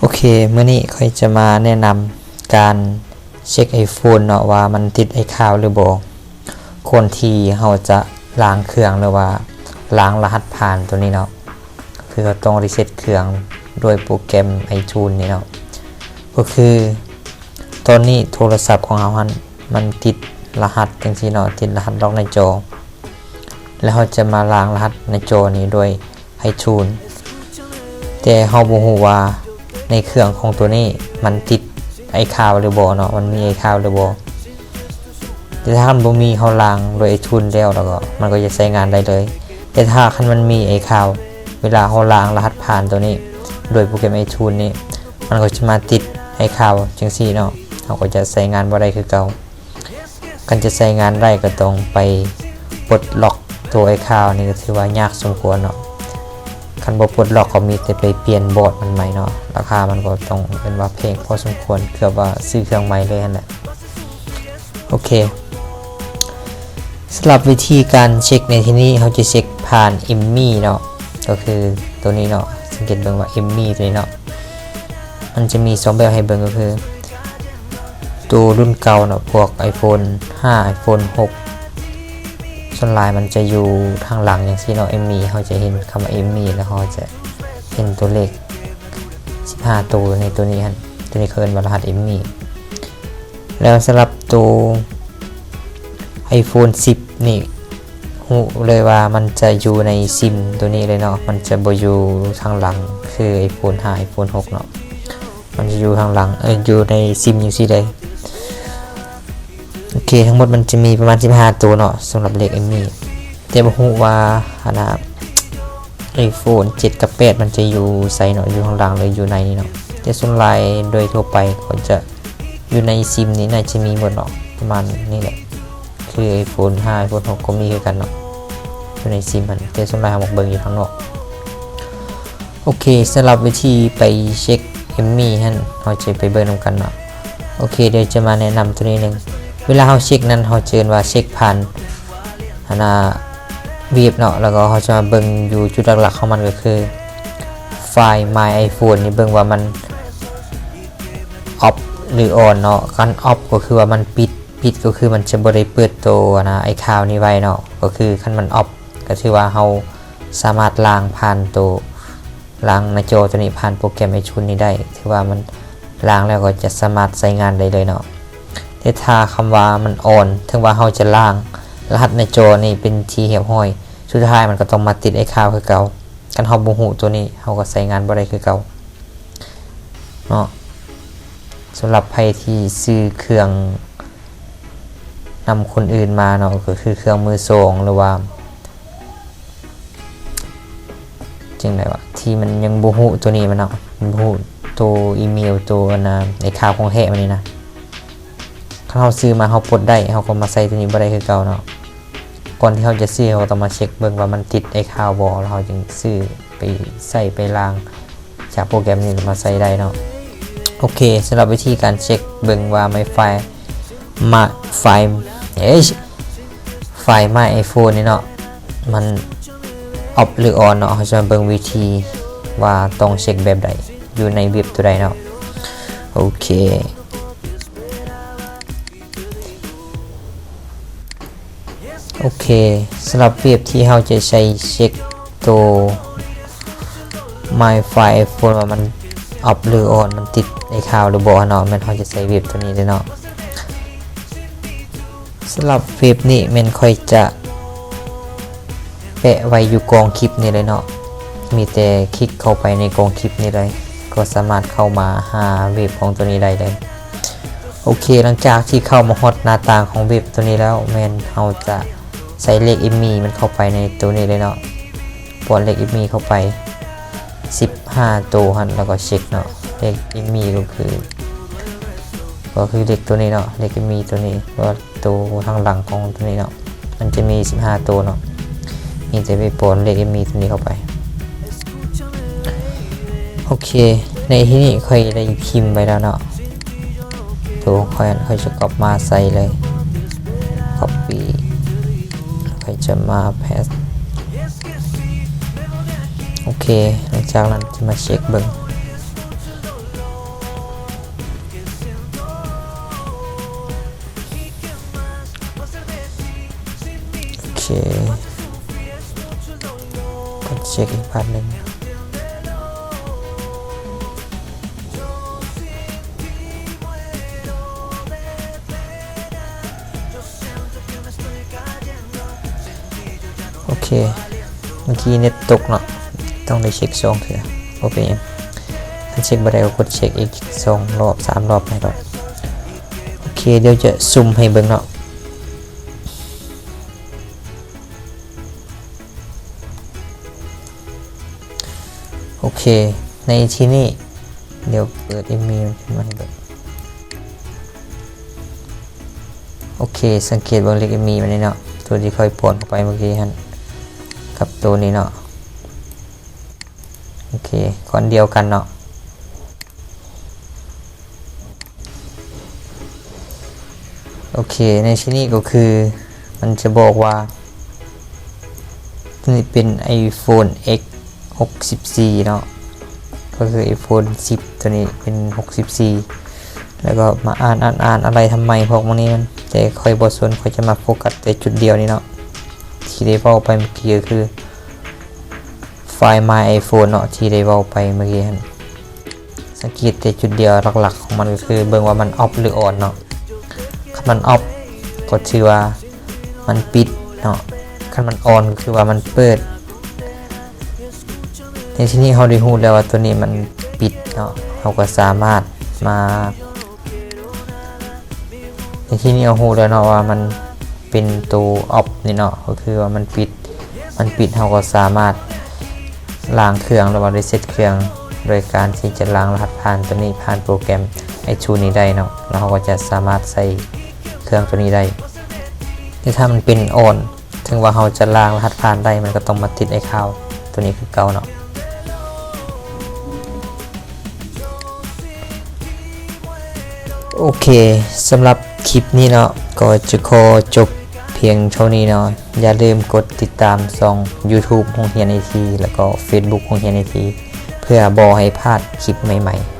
ໂອເຄ ມື້ນີ້ຂ້ອຍຈະມາແນະນຳການເຊັກ iPhone ເນາະ ວ່າມັນຕິດ iCloud ຫຼືບໍ່ ກ່ອນທີ່ເຮົາຈະລ້າງເຄື່ອງ ຫຼືວ່າລ້າງລະຫັດຜ່ານໂຕນີ້ເນາະ. ຄືເຮົາຕ້ອງ reset ເຄື່ອງດ້ວຍໂປຣແກຣມ iTunes ນີ້ເນາະ. ກໍຄືຕອນນີ້ໂທລະສັບຂອງເຮົາຫັ້ນ ມັນຕິດລະຫັດຈັ່ງຊີ້ເນາະ, ຕິດລະຫັດລັອກໜ້າຈໍ ແລ້ວເຮົາຈະມາລ້າງລະຫັດໜ້າຈໍນີ້ດ້ວຍ iTunes ແຕ່ເຮົາບໍ່ຮູ້ວ່າໃນເຄື່ອງຂອງໂຕນີ້ມັນຕິດ iCloud ຫຼືບໍ່ເນາະ, ມັນມີ iCloud ຫຼືບໍ່. ແຕ່ຖ້າມັນບໍ່ມີ ເຮົາລ້າງດ້ວຍ iTunes ແລ້ວ ແລ້ວກໍມັນກໍຈະໃຊ້ງານໄດ້ເລີຍ. ແຕ່ຖ້າຄັນມັນມີ iCloud ເວລາເຮົາລ້າງລະຫັດຜ່ານໂຕນີ້ດ້ວຍໂປຣແກຣມ iTunes ນີ້ ມັນກໍຈະມາຕິດ iCloud ຈັ່ງຊີ້ເນາະ, ເຮົາກໍຈະໃຊ້ງານບໍ່ໄດ້ຄືເກົ່າ. ຄັນຈະໃຊ້ງານໄດ້ກໍຕ້ອງໄປປົດລັອກໂຕ iCloud ນີ້ກໍຖືວ່າຍາກສົມຄວນເນາະ. ຄັນບໍ່ປົດລັອກກໍມີແຕ່ໄປປ່ຽນບອດມັນໃໝ່ເນາະ, ລາຄາມັນກໍຕ້ອງເອີ້ນວ່າແພງພໍສົມຄວນ, ເກືອບວ່າຊື້ເຄື່ອງໃໝ່ເລີຍຫັ້ນແຫຼະ. ໂອເຄ ສຳລັບວິທີການເຊັກໃນທີ່ນີ້ ເຮົາຈະເຊັກຜ່ານ Emmy ເນາະ, ກໍຄືໂຕນີ້ເນາະ, ສັງເກດເບິ່ງວ່າ Emmy ໂຕນີ້ເນາະ. ມັນຈະມີສອງແບບໃຫ້ເບິ່ງ ກໍຄືໂຕລຸ້ນເກົ່າເນາະ, ພວກ iPhone ຫ້າ iPhone ຫົກ ສ່ວນຫຼາຍມັນຈະຢູ່ທາງຫຼັງຈັ່ງຊີ້ເນາະ. Emmy ເຮົາຈະເຫັນຄຳວ່າ Emmy ແລ້ວເຮົາຈະເຫັນຕົວເລກສິບຫ້າໂຕໃນໂຕນີ້ຫັ້ນ, ໂຕນີ້ເຂົາເອີ້ນວ່າລະຫັດ Emmy. ແລ້ວສຳລັບໂຕ iPhone ສິບ ນີ້ ຮູ້ເລີຍວ່າມັນຈະຢູ່ໃນຊິມໂຕນີ້ເລີຍເນາະ, ມັນຈະບໍ່ຢູ່ທາງຫຼັງຄື iPhone ຫ້າ iPhone ຫົກເນາະ, ມັນຈະຢູ່ທາງຫຼັງ ເອີ ຢູ່ໃນຊິມຈັ່ງຊີ້ເລີຍ. ໂອເຄ ທັງໝົດມັນຈະມີປະມານສິບຫ້າໂຕເນາະ ສຳລັບເລກ Emmy. ແຕ່ບໍ່ຮູ້ວ່າ ອັນນ່າ iPhone ເຈັດ ກັບ ແປດ ມັນຈະຢູ່ໃສເນາະ, ຢູ່ທາງຫຼັງ ຫຼື ຢູ່ໃນນີ້ເນາະ. ແຕ່ສ່ວນຫຼາຍໂດຍທົ່ວໄປເຂົາຈະ ຢູ່ໃນຊິມນີ້ໜ້າຈະມີໝົດເນາະ, ປະມານນີ້ແຫຼະ. ຄື iPhone ຫ້າ iPhone ຫົກ ກໍມີຄືກັນເນາະ, ຢູ່ໃນຊິມຫັ້ນ, ແຕ່ສ່ວນຫຼາຍເຮົາມັກເບິ່ງຢູ່ທາງນອກ. ໂອເຄ ສຳລັບວິທີໄປເຊັກ Emmy ຫັ້ນ ເຮົາຈະໄປເບິ່ງນຳກັນເນາະ. ໂອເຄ ດຽວຈະມາແນະນຳໂຕນີ້ໜຶ່ງ. ເວລາເຮົາເຊັກນັ້ນ ເຮົາຈະເອີ້ນວ່າເຊັກຜ່ານ ອັນນ່າ ເວັບເນາະ, ແລ້ວກໍເຮົາຈະມາເບິ່ງຢູ່ຈຸດຫຼັກໆຂອງມັນ ກໍຄືໄຟລ໌ My iPhone ນີ້ ເບິ່ງວ່າມັນ ອອບ ຫຼື ອອນ ເນາະ. ຄັນ ອອບ ກໍຄືວ່າມັນປິດ, ປິດກໍຄືມັນຈະບໍ່ໄດ້ເປີດໂຕ ອັນນ່າ iCloud ນີ້ໄວ້ເນາະ. ກໍຄືຄັນມັນ ອອບ ກໍຖືວ່າເຮົາສາມາດລ້າງຜ່ານໂຕ ລ້າງໜ້າຈໍໂຕນີ້ຜ່ານໂປຣແກຣມ iTunes ນີ້ໄດ້, ຖືວ່າມັນລ້າງແລ້ວກໍຈະສາມາດໃຊ້ງານໄດ້ເລີຍເນາະ. ແຕ່ຖ້າຄຳວ່າມັນ ອອນ ເຖິງວ່າເຮົາຈະລ້າງລະຫັດໜ້າຈໍນີ້ເປັນທີ່ຮຽບຮ້ອຍ, ສຸດທ້າຍມັນກໍຕ້ອງມາຕິດ iCloud ຄືເກົ່າ. ຄັນເຮົາບໍ່ຮູ້ໂຕນີ້ ເຮົາກໍໃຊ້ງານບໍ່ໄດ້ຄືເກົ່າເນາະ. ສຳລັບໃຜທີ່ຊື້ເຄື່ອງນຳຄົນອື່ນມາເນາະ, ກໍຄືເຄື່ອງມືສອງ ຫຼືວ່າ ຈັ່ງໃດວະ ທີ່ມັນຍັງບໍ່ຮູ້ໂຕນີ້ມັນເນາະ, ບໍ່ຮູ້ໂຕອີເມວ ໂຕອັນນ່າ iCloud ຂອງແທ້ມັນນີ້ນະ. ຄັນເຮົາຊື້ມາ ເຮົາປົດໄດ້, ເຮົາກໍມາໃສ່ໂຕນີ້ບໍ່ໄດ້ຄືເກົ່າເນາະ. ກ່ອນທີ່ເຮົາຈະຊື້ ເຮົາກໍຕ້ອງມາເຊັກເບິ່ງວ່າມັນຕິດ iCloud ບໍ່, ແລ້ວເຮົາຈຶ່ງຊື້ໄປໃຊ້ໄປລ້າງຈາກໂປຣແກຣມນີ້ມາໃຊ້ໄດ້ເນາະ. ໂອເຄ ສຳລັບວິທີການເຊັກເບິ່ງວ່າ My Fi ມາ ໄຟລ໌ ເອີຍ ໄຟລ໌ My iPhone ນີ້ເນາະ ມັນ ອອບ ຫຼື ອອນ ເນາະ, ເຮົາຈະມາເບິ່ງວິທີວ່າຕ້ອງເຊັກແບບໃດ ຢູ່ໃນເວັບໂຕໃດເນາະ. ໂອເຄ ໂອເຄ ສຳລັບເວັບທີ່ເຮົາຈະໃຊ້ເຊັກໂຕ My Fi iPhone ວ່າມັນ ອອບ ຫຼື ອອນ ມັນຕິດ iCloud ຫຼືບໍ່ເນາະ, ແມ່ນເຮົາຈະໃຊ້ເວັບໂຕນີ້ເລີຍເນາະ. ສຳລັບເວັບນີ້ແມ່ນຂ້ອຍຈະແປະໄວ້ຢູ່ກ້ອງຄລິບນີ້ເລີຍເນາະ, ມີແຕ່ຄລິກເຂົ້າໄປໃນກ້ອງຄລິບນີ້ເລີຍ ກໍສາມາດເຂົ້າມາຫາເວັບຂອງໂຕນີ້ໄດ້ເລີຍ. ໂອເຄ ຫຼັງຈາກທີ່ເຂົ້າມາຮອດໜ້າຕ່າງຂອງເວັບໂຕນີ້ແລ້ວ ແມ່ນເຮົາຈະໃສ່ເລກ Emmy ມັນເຂົ້າໄປໃນໂຕນີ້ເລີຍເນາະ. ປ້ອນເລກ Emmy ເຂົ້າໄປສິບຫ້າໂຕຫັ້ນ ແລ້ວກໍເຊັກເນາະ, ເລກ Emmy ກໍຄື ກໍຄືເລກໂຕນີ້ເນາະ, ເລກ Emmy ໂຕນີ້ ເພາະວ່າໂຕທາງຫຼັງຂອງໂຕນີ້ເນາະ ມັນຈະມີສິບຫ້າໂຕເນາະ, ມີແຕ່ໄປປ້ອນເລກ Emmy ໂຕນີ້ເຂົ້າໄປ. ໂອເຄ ໃນທີ່ນີ້ຂ້ອຍໄດ້ພິມໄວ້ແລ້ວເນາະ, ໂຕຂ້ອຍ ຂ້ອຍຈະກັອບມາໃສ່ເລີຍ copy ຂ້ອຍຈະມາ paste. ໂອເຄ ຫຼັງຈາກນັ້ນຈະມາເຊັກເບິ່ງ ເຊັກອີກບາດໜຶ່ງ. ໂອເຄ ເມື່ອກີ້ເນັດຕົກເນາະ ຕ້ອງໄດ້ເຊັກສອງເທື່ອ ບໍ່ເປັນຫຍັງ. ຄັນເຊັກບໍ່ໄດ້ກໍກົດເຊັກອີກສອງລອບ ສາມລອບໃຫ້ດອກ. ໂອເຄ ດຽວຈະຊູມໃຫ້ເບິ່ງເນາະ. ໂອເຄ ໃນທີ່ນີ້ ດຽວເປີດເອັມບີມັນຂຶ້ນມາໃຫ້ເບິ່ງ. ໂອເຄ ສັງເກດເບິ່ງເລກເອັມບີມັນນີ້ເນາະ ໂຕທີ່ຂ້ອຍປ້ອນເຂົ້າໄປເມື່ອກີ້ຫັ້ນ ກັບໂຕນີ້ເນາະ. ໂອເຄ ກ້ອນດຽວກັນເນາະ. ໂອເຄ ໃນທີ່ນີ້ກໍຄືມັນຈະບອກວ່າ ນີ້ເປັນໄອໂຟນເອັກຫົກສິບສີ່ເນາະ ກໍຄືໄອໂຟນສິບ ໂຕນີ້ເປັນຫົກສິບສີ່ ແລ້ວກໍມາອ່ານ ອ່ານ ອ່ານອາໄລທຳໄມພວກມັນນີ້ ແຕ່ຂ້ອຍບໍ່ສົນ ຂ້ອຍຈະມາໂຟກັສແຕ່ຈຸດດຽວນີ້ເນາະ ທີ່ໄດ້ເວົ້າໄປເມື່ອກີ້ ກໍຄື Find My iPhone ເນາະ ທີ່ໄດ້ເວົ້າໄປເມື່ອກີ້ຫັ້ນ. ສັງເກດແຕ່ຈຸດດຽວຫຼັກໆຂອງມັນ ກໍຄືເບິ່ງວ່າມັນອອບ ຫຼື ອອນເນາະ. ຄັນມັນອອບ ກໍຖືວ່າມັນປິດເນາະ, ຄັນມັນອອນ ກໍຄືວ່າມັນເປີດ. ໃນທີ່ນີ້ເຮົາໄດ້ຮູ້ແລ້ວວ່າໂຕນີ້ມັນປິດເນາະ, ເຮົາກໍສາມາດມາ ໃນທີ່ນີ້ເຮົາຮູ້ແລ້ວເນາະວ່າມັນເປັນໂຕອອບນີ້ເນາະ, ກໍຄືວ່າມັນປິດ, ມັນປິດ ເຮົາກໍສາມາດລ້າງເຄື່ອງ ຫຼືວ່າ reset ເຄື່ອງ ໂດຍການທີ່ຈະລ້າງລະຫັດຜ່ານໂຕນີ້ຜ່ານໂປຣແກຣມ iTunes ນີ້ໄດ້ເນາະ, ແລ້ວເຮົາກໍຈະສາມາດໃຊ້ເຄື່ອງໂຕນີ້ໄດ້. ແຕ່ຖ້າມັນເປັນ on ເຖິງວ່າເຮົາຈະລ້າງລະຫັດຜ່ານໄດ້ ມັນກໍຕ້ອງມາຕິດໄອ້ຂ່າວໂຕນີ້ຄືເກົ່າເນາະ. ໂອເຄ ສຳລັບຄລິບນີ້ເນາະ ກໍຈະຂໍຈົບພຽງເທົ່ານີ້ເນາະ. ຢ່າລືມກົດຕິດຕາມຊ່ອງ YouTube ໂຮງຮຽນໄອທີ ແລ້ວກໍ Facebook ໂຮງຮຽນໄອທີ ເພື່ອບໍ່ໃຫ້ພາດຄລິບໃໝ່ໆ.